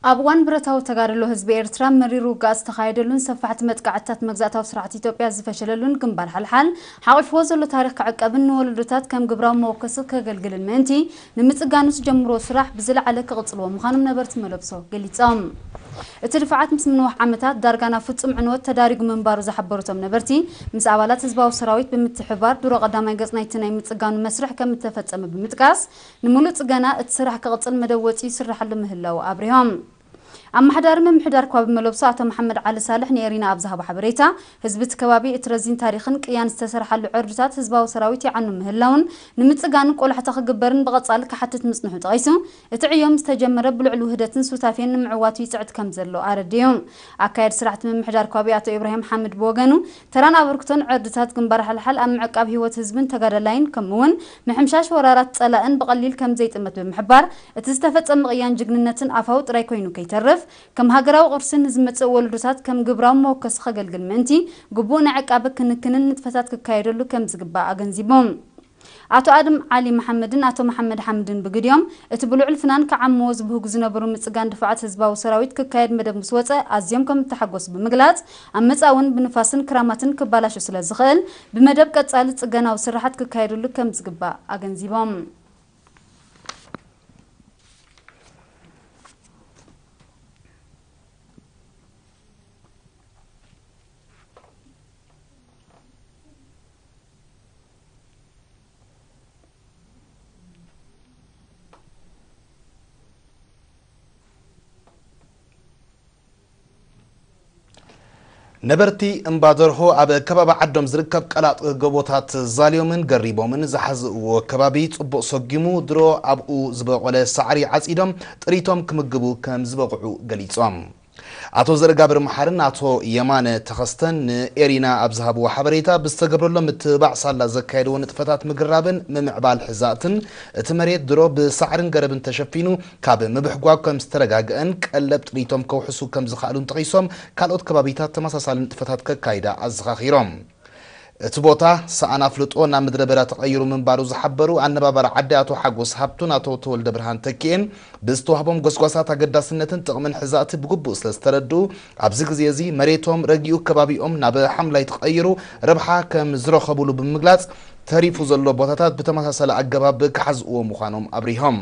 ኣብ እዋን ብረታዊ ተጋድሎ ህዝቢ ኤርትራ መሪር ውግኣት ዝተኻየደሉን ሰፋሕቲ መጥቃዕትታት መግዛእታዊ ስርዓት ኢትዮጵያ ዝፈሸለሉን ግንባር ሓልሓል ሓቒፍዎ ዘሎ ታሪኽ ክዕቀብን ንወለዶታት ከም ግብራዊ መወከሲ ከገልግልን ምእንቲ ንምጽጋኑ ዝጀምርዎ ስራሕ ብዝለዓለ ክቕጽልዎ ምዃኖም ነበርቲ መለብሶ ገሊጾም። እቲ ድፋዓት ምስ ምንዋሕ ዓመታት ዳርጋ ናብ ፍጹም ዕንወት ተዳሪጉ ምንባሩ ዝሓበሩቶም ነበርቲ፣ ምስ ኣባላት ህዝባዊ ሰራዊት ብምትሕብባር ድሮ ቀዳማይ ገጽ ናይቲ ናይ ምጽጋኑ መስርሕ ከም እተፈጸመ ብምጥቃስ፣ ንምሉእ ጽገና እቲ ስራሕ ክቕጽል መደብ ወጺኡ ይስርሓሉ ምህላዉ ኣብሪሆም። ኣመሓዳሪ ምምሕዳር ከባቢ መለብሶ ኣቶ መሓመድ ዓሊ ሳልሕ ንኤሪና ኣብ ዝሃቦ ሓበሬታ፣ ህዝቢ እቲ ከባቢ እቲ ረዚን ታሪኽን ቅያን ዝተሰርሓሉ ዕርድታት ህዝባዊ ሰራዊት ይዓኑ ምህላውን ንምጽጋኑ ቆላሕታ ክግበርን ብቐጻሊ ክሓትት ምጽንሑ ጠቒሱ፣ እቲ ዕዮ ምስ ተጀመረ ብልዑል ውህደትን ሱታፌን ንምዕዋቱ ይጽዕት ከም ዘሎ ኣረዲኡ። ኣካያዲ ስራሕቲ ምምሕዳር ከባቢ ኣቶ ኢብራሂም ሓምድ ብወገኑ፣ ተራን ኣበርክቶን ዕርድታት ግንባር ሓልሓል ኣብ ምዕቃብ ህይወት ህዝብን ተጋዳላይን ከምኡውን ምሕምሻሽ ወራራት ጸላእን ብቐሊል ከም ዘይጥመት ብምሕባር፣ እቲ ዝተፈጸመ ቅያን ጅግንነትን ኣፋዊ ጥራይ ኮይኑ ከይተርፍ፣ ከም ሃገራዊ ቅርሲ ንዝመጽእ ወለዶታት ከም ግብራዊ መወከሲ ከገልግል ምእንቲ፣ ግቡእ ናይ ዕቃበ ክንክንን ንጥፈታት ክካየደሉ ከም ዝግባእ ኣገንዚቦም። ኣቶ ኣድም ዓሊ መሓመድን ኣቶ መሓመድ ሓምድን ብግዲኦም፣ እቲ ብልዑል ፍናን ክዓምዎ ዝብህጉ ዝነበሩ ምጽጋን ድፋዓት ህዝባዊ ሰራዊት ክካየድ መደብ ምስ ወጸ ኣዝዮም ከም እተሓጎሱ ብምግላጽ፣ ኣብ መጻኢ እውን ብንፋስን ክራማትን ክባላሾ ስለ ዝኽእል፣ ብመደብ ቀጻሊ ጽገናዊ ስራሓት ክካየደሉ ከም ዝግባእ ኣገንዚቦም። ነበርቲ እምባደርሆ ኣብ ከባቢ ዓዶም ዝርከብ ቀላጥ ጎቦታት ዛልዮምን ገሪቦምን ዝሓዝእዎ ከባቢ ጽቡቕ ሰጊሙ ድሮ ኣብኡ ዝበቖለ ሳዕሪ ዓጺዶም ጥሪቶም ክምግቡ ከም ዝበቕዑ ገሊጾም። ኣቶ ዘርጋብር መሓርን ኣቶ የማነ ተኸስተን ንኤሪና ኣብ ዝሃብዎ ሓበሬታ፣ ብዝተገብረሎም ምትብባዕ ሳላ ዘካየድዎ ንጥፈታት ምግራብን ምምዕባል ሕዛእትን እቲ መሬት ድሮ ብሳዕርን ገረብን ተሸፊኑ ካብ ምብሕጓግ ከም ዝተረጋግአን ቀለብ ጥሪቶም ከውሕሱ ከም ዝኸኣሉን ጠቒሶም፣ ካልኦት ከባቢታት ተመሳሳሊ ንጥፈታት ከካይዳ ኣዘኻኺሮም። እቲ ቦታ ሰኣን ኣፍልጦ ናብ ምድረ በዳ ተቐይሩ ምንባሩ ዝሓበሩ ኣነባባሪ ዓዲ ኣቶ ሓጎስ ሃብቱን ኣቶ ተወልደ ብርሃን ተኪኤን፣ ብዝተዋህቦም ጎስጓሳት ኣገዳስነትን ጥቕምን ሕዛእቲ ብግቡእ ስለ ዝተረድኡ፣ ኣብዚ ግዜ እዚ መሬቶም ረጊኡ ከባቢኦም ናብ ሓምላይ ተቐይሩ ረብሓ ከም ዝረኸቡሉ ብምግላጽ፣ ተሪፉ ዘሎ ቦታታት ብተመሳሳሊ ኣገባብ ክሓዝእዎ ምዃኖም ኣብሪሆም።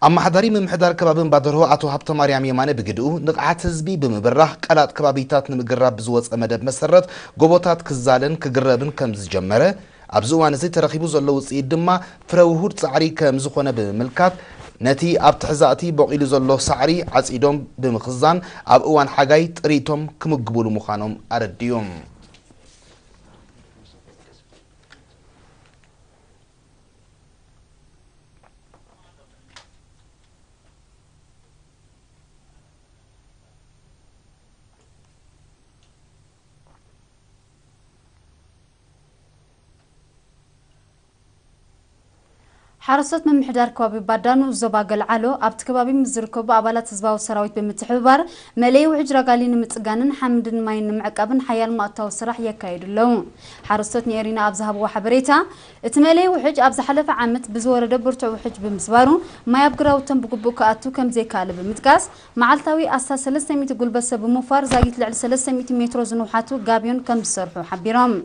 ኣመሓዳሪ ምምሕዳር ከባቢ እምባደርሆ ኣቶ ሃብተማርያም የማነ ብግድኡ፣ ንቕሓት ህዝቢ ብምብራህ ቀላጥ ከባቢታት ንምግራብ ብዝወፀ መደብ መሰረት ጎቦታት ክዛለን ክግረብን ከም ዝጀመረ፣ ኣብዚ እዋን እዚ ተረኺቡ ዘሎ ውፅኢት ድማ ፍረ ውሁድ ፃዕሪ ከም ዝኾነ ብምምልካት፣ ነቲ ኣብ ትሕዛእቲ በቒሉ ዘሎ ሳዕሪ ዓፂዶም ብምኽዛን ኣብ እዋን ሓጋይ ጥሪቶም ክምግቡሉ ምዃኖም ኣረዲኡ። ሓረስቶት ምምሕዳር ከባቢ ባዳኑ ዞባ ገልዓሎ ኣብቲ ከባቢ ምስ ዝርከቡ ኣባላት ህዝባዊ ሰራዊት ብምትሕብባር መእለዪ ውሕጅ ረጋሊ ንምጽጋንን ሓምድን ማይን ንምዕቃብን ሓያል ማእታዊ ስራሕ የካይዱ ኣለዉ። ሓረስቶት ንኤሪና ኣብ ዝሃብዎ ሓበሬታ፣ እቲ መእለዪ ውሕጅ ኣብ ዝሓለፈ ዓመት ብዝወረደ ብርቱዕ ውሕጅ ብምስባሩ ማይ ኣብ ግራውቶም ብግቡእ ክኣቱ ከም ዘይከኣለ ብምጥቃስ፣ መዓልታዊ ኣስታት ሰለስተ ሚእቲ ጉልበት ሰብ ብምውፋር ዛጊት ልዕሊ ሰለስተ ሚእቲ ሜትሮ ዝንውሓቱ ጋብዮን ከም ዝሰርሑ ሓቢሮም።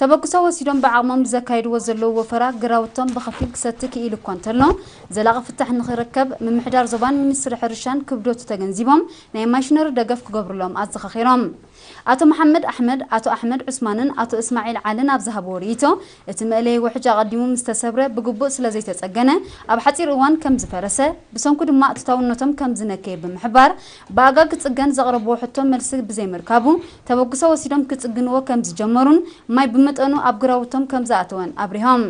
ተበግሶ ወሲዶም ብዓቕሞም ብዘካይድዎ ዘለዉ ወፈራ ግራውቶም ብኸፊል ክሰቲ ክኢሉ እኳ እንተሎ፣ ዘላቒ ፍታሕ ንኽርከብ ምምሕዳር ዞባን ሚኒስትሪ ሕርሻን ክብደቱ ተገንዚቦም ናይ ማሽነሪ ደገፍ ክገብሩሎም ኣዘኻኺሮም። ኣቶ መሓመድ ኣሕመድ፣ ኣቶ ኣሕመድ ዑስማንን ኣቶ እስማዒል ዓልን ኣብ ዝሃብዎ ርእይቶ፣ እቲ መእለዪ ውሕጅ ኣቐዲሙ ምስ ተሰብረ ብግቡእ ስለ ዘይተጸገነ፣ ኣብ ሓጺር እዋን ከም ዝፈረሰ፣ ብሰንኩ ድማ ኣእታውነቶም ከም ዝነከየ ብምሕባር፣ ብኣጋ ክጽገን ዘቕረብዎ ሕቶ መልሲ ብዘይምርካቡ፣ ተበግሶ ወሲዶም ክጽግንዎ ከም ዝጀመሩን ማይ ብመጠኑ ኣብ ግራውቶም ከም ዝኣተወን ኣብሪሆም።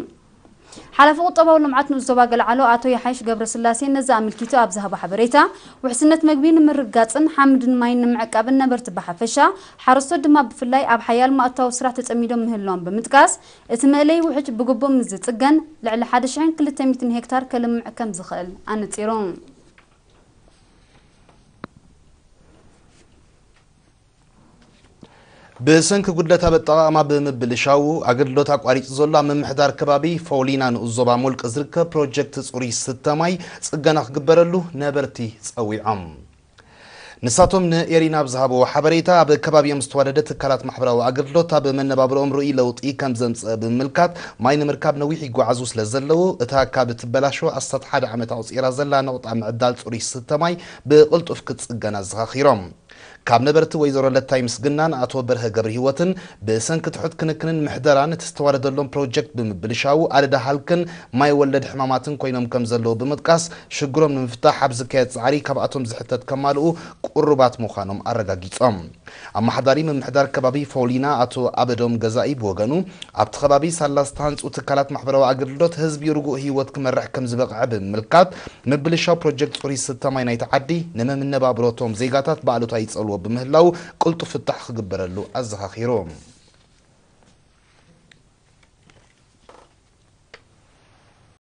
ሓላፊ ቁጠባዊ ልምዓት ንኡስ ዞባ ገልዓሎ ኣቶ የሓይሽ ገብረስላሴ ነዚ ኣመልኪቱ ኣብ ዝሃቦ ሓበሬታ፣ ውሕስነት መግቢ ንምርግጋጽን ሓምድን ማይን ንምዕቃብን ነበርቲ ብሓፈሻ፣ ሓረስቶት ድማ ብፍላይ ኣብ ሓያል ማእታዊ ስራሕ ተጸሚዶም ምህላዎም ብምጥቃስ፣ እቲ መእለዪ ውሕጅ ብግቡእ ምስ ዝጽገን፣ ልዕሊ ሓደ ሽሕን ክልተ ሚእትን ሄክታር ከልምዕ ከም ዝኽእል ኣነጺሩ። ብሰንኪ ጉድለት ኣብ ኣጠቓቕማ ብምብልሻው ኣገልግሎት ኣቋሪጹ ዘሎ ኣብ ምምሕዳር ከባቢ ፎሊና ንኡስ ዞባ ሞልቅ ዝርከብ ፕሮጀክት ጽሩይ ስተ ማይ ጽገና ክግበረሉ ነበርቲ ጸዊዖም። ንሳቶም ንኤሪና ኣብ ዝሃብዎ ሓበሬታ፣ ኣብ ከባቢኦም ዝተዋደደ ትካላት ማሕበራዊ ኣገልግሎት ኣብ መነባብሮኦም ርኡይ ለውጢ ከም ዘምጽአ ብምምልካት፣ ማይ ንምርካብ ነዊሕ ይጓዓዙ ስለ ዘለዉ፣ እታ ካብ ትበላሾ ኣስታት ሓደ ዓመት ኣቑጺራ ዘላ ነቑጣ ምዕዳል ጽሩይ ስተ ማይ ብቕልጡፍ ክትጽገን ኣዘኻኺሮም። ካብ ነበርቲ ወይዘሮ ለታይ ምስግናን ኣቶ በርሀ ገብረ ህይወትን፣ ብሰንኪ ትሑት ክንክንን ምሕደራን እቲ ዝተዋደደሎም ፕሮጀክት ብምብልሻው ኣደዳ ሃልክን ማይ ወለድ ሕማማትን ኮይኖም ከም ዘለዉ ብምጥቃስ፣ ሽግሮም ንምፍታሕ ኣብ ዝካየድ ጻዕሪ ካብኣቶም ዝሕተት ከማልኡ ቅሩባት ምዃኖም ኣረጋጊጾም። ኣመሓዳሪ ምምሕዳር ከባቢ ፎሊና ኣቶ ኣበዶም ገዛኢ ብወገኑ፣ ኣብቲ ከባቢ ሳላ ዝተሃንጹ ትካላት ማሕበራዊ ኣገልግሎት ህዝቢ ርጉእ ህይወት ክመርሕ ከም ዝበቕዐ ብምምልካት፣ ምብልሻው ፕሮጀክት ጽሩይ ስተ ማይ ናይቲ ዓዲ ንመነባብሮቶም ዜጋታት ብኣሉታ ይጸልዎ ብምህላው፣ ቅልጡፍ ፍታሕ ክግበረሉ ኣዘኻኺሩ።